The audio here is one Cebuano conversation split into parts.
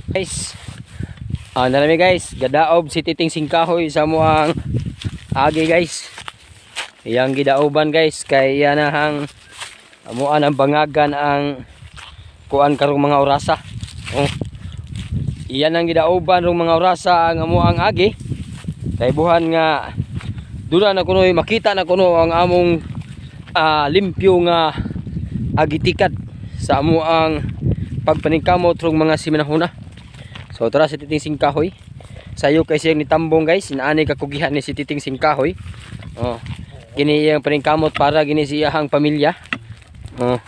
Guys, narami guys, gadaob si Titing Singkahoy sa amoang agi, guys. Iyang gidaoban, guys, kay iya na hang amuan ang bangagan ang kuan karong mga orasa. Oh. Iyan ang gidaoban rong mga orasa ang amuang agi. Kay buhan nga duna na kuno makita na kuno ang among limpyo nga agitikad sa amuang pagpaningkamot rong mga simanahuna. So tara si Titing Singkahoy. Sayo kay siyang nitambong, guys, inaani kakugihan ni si Titing Singkahoy. Oh. Kini iyang paningkamot para gini siyahang pamilya. Oh.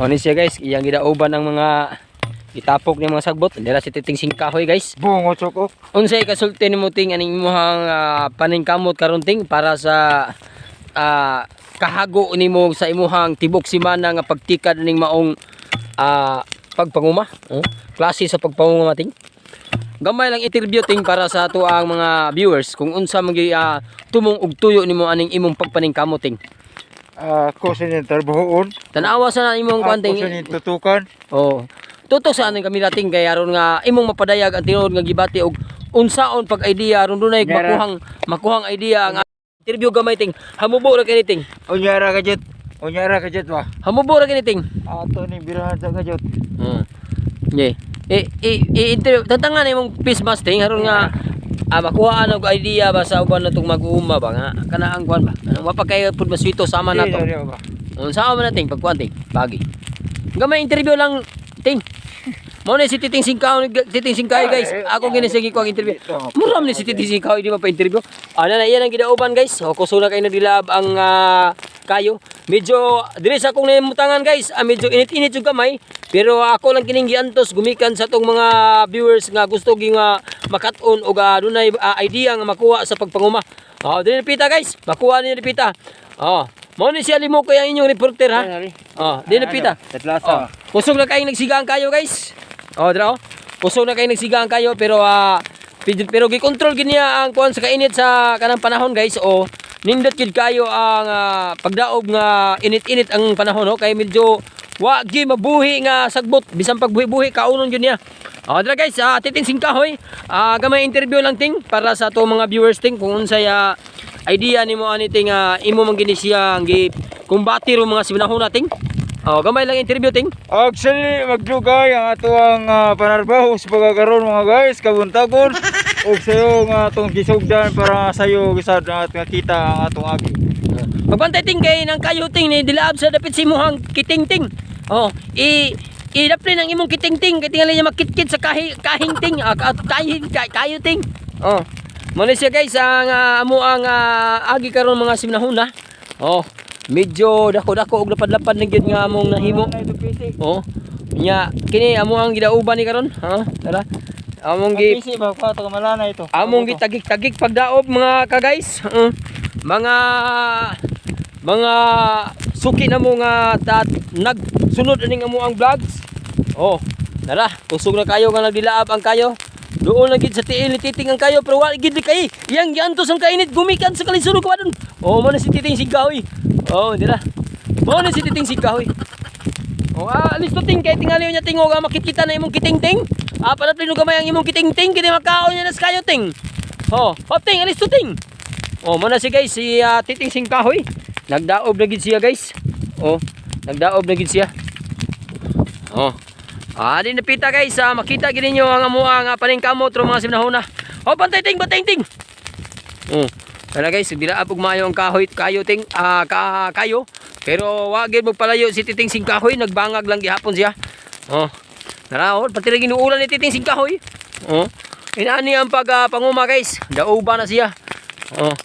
Oh ni siya, guys, iyang gidauban ang mga itapok ni mga sagbot. Dira si Titing Singkahoy, guys. Bungo choko. Unsay kasulti nimo, Ting, aning imong paningkamot karon, Ting, para sa kahago nimo sa imuhang tibok simana nga pagtikad ning maong pagpanguma? Oh, klase sa pagpanguma, Ting. Gamay lang interview, Ting, para sa ato ang mga viewers kung unsa man gyud tumong og tuyo nimo aning imong pagpaningkamot, Ting. Ako sa niyang trabahoon. Tan-awa sa na imong kuan, Ako Ting. sa niyang tutukan. Oh. Tutok sa anong kamera, Ting, kay aron nga imong mapadayag ang tinuod nga gibati og unsaon pag idea aron dunay Nyara. makuhang makuhang idea ang interview gamay, Ting. Hamubo ra kini, Ting. Unyara ka jut. Unyara ka jut ba? Hamubo ra kini, Ting. Ato ni birahan sa kajut. Yeah. Eh, eh, eh, interview tatangan imong face mask, Ting, aron nga makuhaan og idea ba sa uban natong mag-uuma ba nga kana ang kuan ba. Ano wa pa kayo pud maswito sama nato. Di, di, ba? Unsa man nating pagkuan, Ting? Bagi. Gamay interview lang, Ting. Mao ni si Titing Singkaw, Titing Singkaw, guys. Ako gini sige ko ang interview. Muram ni si Titing Singkaw di pa interview. Ana na iyan ang gidauban, guys. O kuso na kay nagdilab ang kayo. Medyo diri sa akong nahimutangan, guys, medyo init-init yung kamay. Pero ako lang kining giantos gumikan sa tong mga viewers nga gusto gi nga makat-on og dunay idea nga makuha sa pagpanguma. Oh, diri pita, guys. Makuha niyo ni pita. Oh, mao ni siya limo ko ang inyong reporter, ha. Oh, dili pita. Tatlasa. Oh, kusog na kayong nagsigaan kayo, guys. Oh, dira oh. Kusog na kayong nagsigaan kayo pero pero gi-control gid niya ang kuan sa kainit sa kanang panahon, guys. Oh, nindot gid kayo ang pagdaob nga init-init ang panahon, oh, kay medyo wa gi mabuhi nga sagbot bisan pagbuhi-buhi kaunon gyud niya. Oh, dira guys, Titing Singkahoy. Gamay interview lang, Ting, para sa ato mga viewers, Ting, kung unsay idea nimo ani, Ting, imo man gini siya ang gi kumbati ro mga simanahuna, Ting. Oh, gamay lang interview, Ting. Actually, magdugay ang ato ang panarbaho sa pagkakaroon, mga guys, kabuntagon. Ug sayo nga atong gisugdan para sayo gisad nga at kita ang atong agi. Pagbantay, Ting, kay nang kayo, Ting, ni dilaab sa dapit si imuhang kiting, Ting. Oh, i idapli ng imong kiting, Ting, kay tingali niya makitkit sa kahi, kahing, Ting, kahi, kayo, Ting. Oh. Mo ni siya, guys, ang amo ang agi karon mga simnahuna. Oh, medyo dako-dako og lapad-lapad na gyud nga among nahimo. Oh. Nya kini amo ang gidauban ni karon, ha? Tara. Among gi Ang ba pa taga malana ito. Among gitagik-tagik pagdaob, mga ka-guys. Mga suki na mo nga nagsunod aning amo ang vlogs. Oh, nara, kusog na kayo nga nagdilaab ang kayo. Doon na gid sa tiil ni Titing ang kayo pero wa gid ni kay. Iyang giantos ang kainit gumikan sa kalisod ko adon. Oh, mo na si Titing Singkahoy. Oh, dira. Mo na si Titing Singkahoy. Oh, alis to, Ting, kay tingali niya tingog ang makikita na imong kiting-ting. Padaplin mo gamay ang imong kiting-ting kini makaon niya nas kayo, Ting. Oh, oh Ting, alis to, Ting. Oh, mo na si guys si Titing Singkahoy. Nagdaob na gid siya, guys. Oh, nagdaob na gid siya. Oh. Di napita, guys, makita gid ninyo ang amuang paningkamot ro mga simnahuna. Oh, pantay, Ting, bantay, Ting. Oh. Wala, guys, dila og maayo ang kahoy kayo, Ting, kayo. Pero wa gid magpalayo si Titing Singkahoy, nagbangag lang gihapon siya. Oh. Nara, oh, pati rin ginuulan ni Titing Singkahoy. Oh. Inaani ang pag panguma, guys. Dauba na siya. Oh.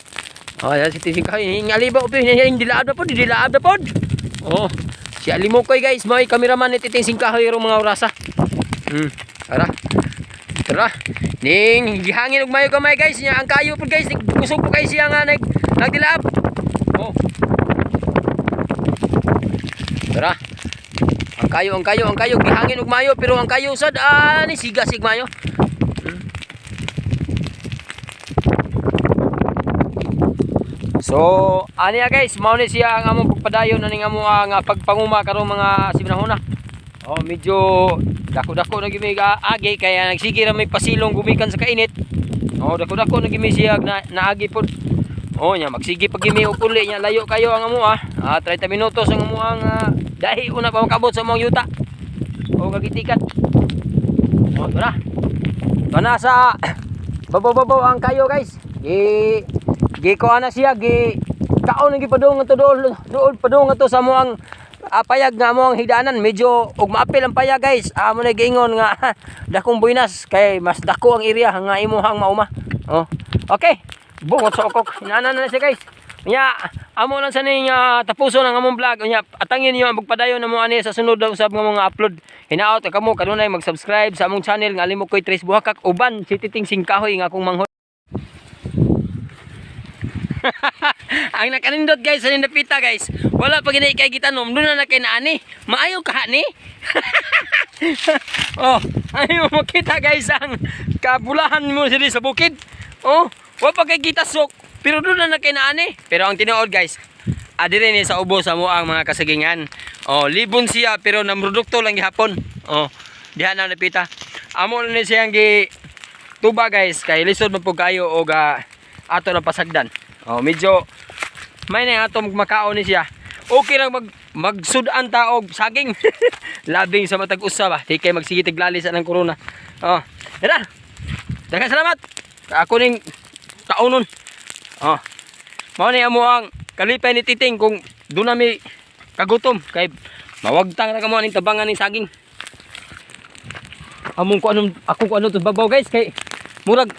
Oh, yan si Titing Singkahoy. Hingali ba upi, dilaab na pod, dilaab na pod. Oh. Si Alimukoy, guys, may cameraman ni Titing Singkahoy rong mga orasa. Tara. Tara. Ning gihangin og mayo kamay, guys, nya ang kayo pod, guys, kusog po kay siya nga nagdilaab. Oh. Tara. Ang kayo, ang kayo, ang kayo gihangin og mayo pero ang kayo sad ani siga sig mayo. So, ani ya, guys, mao ni siya ang among pagpadayon aning among nga pagpanguma karong mga simanahuna. Oh, medyo dako-dako na gyud agi kaya nagsige ra may pasilong gumikan sa kainit. Oh, dako-dako na gyud siya na naagi pod. Oh, nya magsige pag gyud og uli nya, layo kayo ang amo ah. Ah, 30 minutos ang amo ang dahi una pa makabot sa among yuta. Oh, kagitikat. Oh, ito na. Ito na sa babaw-babaw ang kayo, guys. Gi gi ko na siya, gi kaon ang gipadung ato dool dool padung ato sa amo ang payag nga amo ang higdanan. Medyo og maapil ang payag, guys. Amo na giingon nga dakong buinas kay mas dako ang area nga imuhang mauma. Oh. Okay. Bungot sa ukok. Inana na siya, guys. Nya amo lang sa ning tapuson ang among vlog. Nya atangin niyo ang magpadayon namo ani sa sunod na usab nga mga upload. Hinaot kamo kanunay mag-subscribe sa among channel nga Alimok Koy Tres Buhakak uban si Titing Singkahoy nga akong manghod. Ang nakanindot, guys, sa nindapita, guys. Wala pa gini kay gitanom, doon na na kay naani. Maayo ka ni. Oh, ay mo makita, guys, ang kabulahan mo diri sa bukid. Oh, wa pa kay kita sok, pero doon na na kay naani. Pero ang tinuod, guys, adire ni sa ubos sa mo ang mga kasagingan. Oh, libon siya pero namrodukto lang gihapon. Oh, diha na napita. Amo na ni siyang gi tuba, guys, kay lisod man pud kayo og ato na pasagdan. Oh, medyo may na ato makaon ni siya. Okay lang magsudan ta og saging. Labing sa matag usa ba. Di kay magsige tiglali sa ng corona. Oh, tara. Daghang salamat. Ako ning kaunon. Oh. Mao ni amo ang kalipay ni Titing kung doon nami kagutom kay mawagtang na kamo aning tabangan ning saging. Among ko anong ako ko ano to babaw, guys, kay murag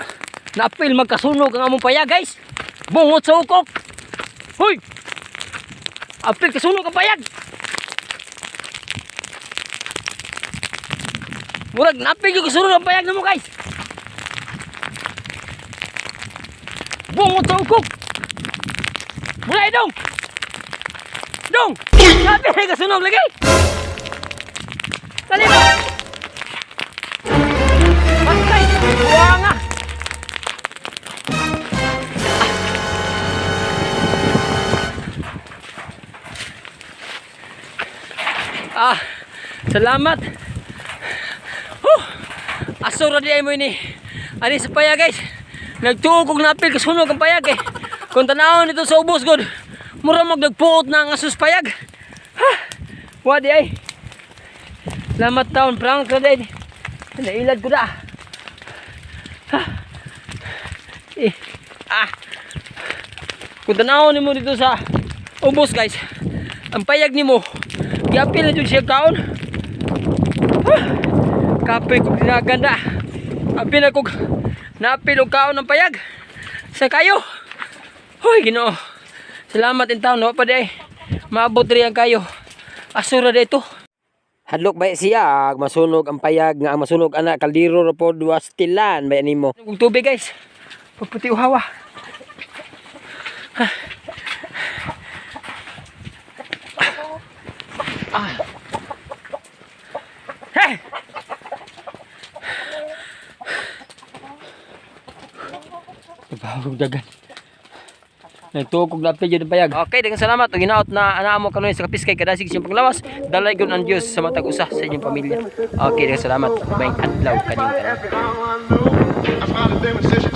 naapil magkasunog ang among payag, guys. Bungot sa ukok. Hoy! Apil kasunog ang payag. Murag naapil yung kasunog ang payag namo, guys. Bungot sa ukok. Mulay dong. Dong! Naapil kasunog lagi. Dali mo. Patay! Buwanga! Ah, salamat. Huh! Aso ra di ay mo ini. Ani sa payag, guys. Nagtuo kog napil kasunog ang payag eh. Kung tanawon nito sa ubos god, mura mag nagpuot na ang asos payag. Ha! Wa di ay. Salamat taon, prank ra di. Nailad ko da. Ha. Eh. Ah. Kung tanawon nimo dito sa ubos, guys, ang payag nimo, giapil na jud siya kaon. Ah. Kapoy kog dinaganda. Apil na kog naapil og kaon ng payag. Sa kayo. Hoy, Ginoo. Salamat in taon, no pa di ay. Maabot ri ang kayo. Asura dito. Hadlok ba siya masunog ang payag nga ang masunog ana kaldero ra pod wastilan ba nimo. Ug tubig, guys. Pagputi uhawa. Ah. Hey! Nagbaho dagan. Nagtuo kog lapid yun ang payag. Okay, daghang salamat ug hinaot na anaa mo kanunay sa kapiskay kadasig sa inyong panglawas. Dalaygon ang Dios sa matag usa sa inyong pamilya. Okay, daghang salamat. Maayong adlaw kaninyong tanan. I found a demonstration.